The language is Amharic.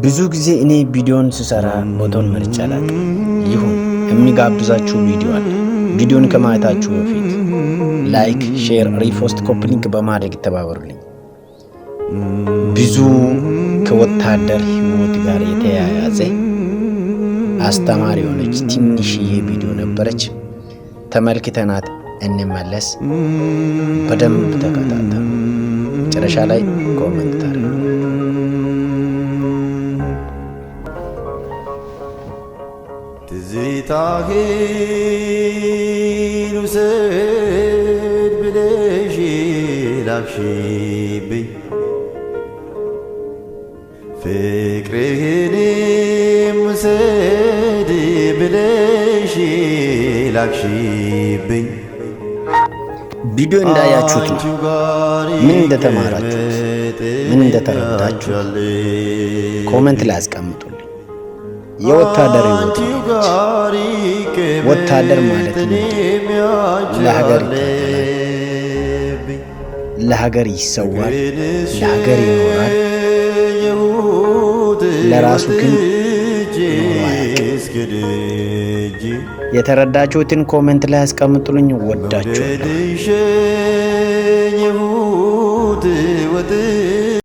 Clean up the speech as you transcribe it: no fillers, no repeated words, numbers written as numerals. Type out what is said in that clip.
ብዙ ጊዜ እኔ ቪዲዮን ስሰራ ቦታውን መርጬ አላውቅም። ይሁን የሚጋብዛችሁ ቪዲዮ አለ። ቪዲዮን ከማየታችሁ በፊት like፣ share፣ repost፣ copy link በማድረግ ተባበሩልኝ። ብዙ ከወታደር ህይወት ጋር የተያያዘ አስተማሪ የሆነች ትንሽዬ ቪዲዮ ነበረች። ተመልክተናት እንመለስ። በደንብ ተከታተሉ። መጨረሻ ላይ comment ታደርጉ። ትዝታህን ውሰድ ብለሽ ላክሽብኝ፣ ፍቅርህንም ውሰድ ብለሽ ላክሽብኝ። ቪዲዮ እንዳያችሁት ነው። ምን እንደተማራችሁት፣ ምን እንደተረዳችሁት comment ላይ አስቀምጡልኝ። የወታደር ህይወት ነው። ወታደር ማለት ነው ለሀገር ይታገላል፣ ለሀገር ይሰዋል፣ ለሀገር ይኖራል። ለራሱ ግን ኖሮ አያውቅም። የተረዳችሁትን comment ላይ አስቀምጡልኝ። ወዳችኋለሁ።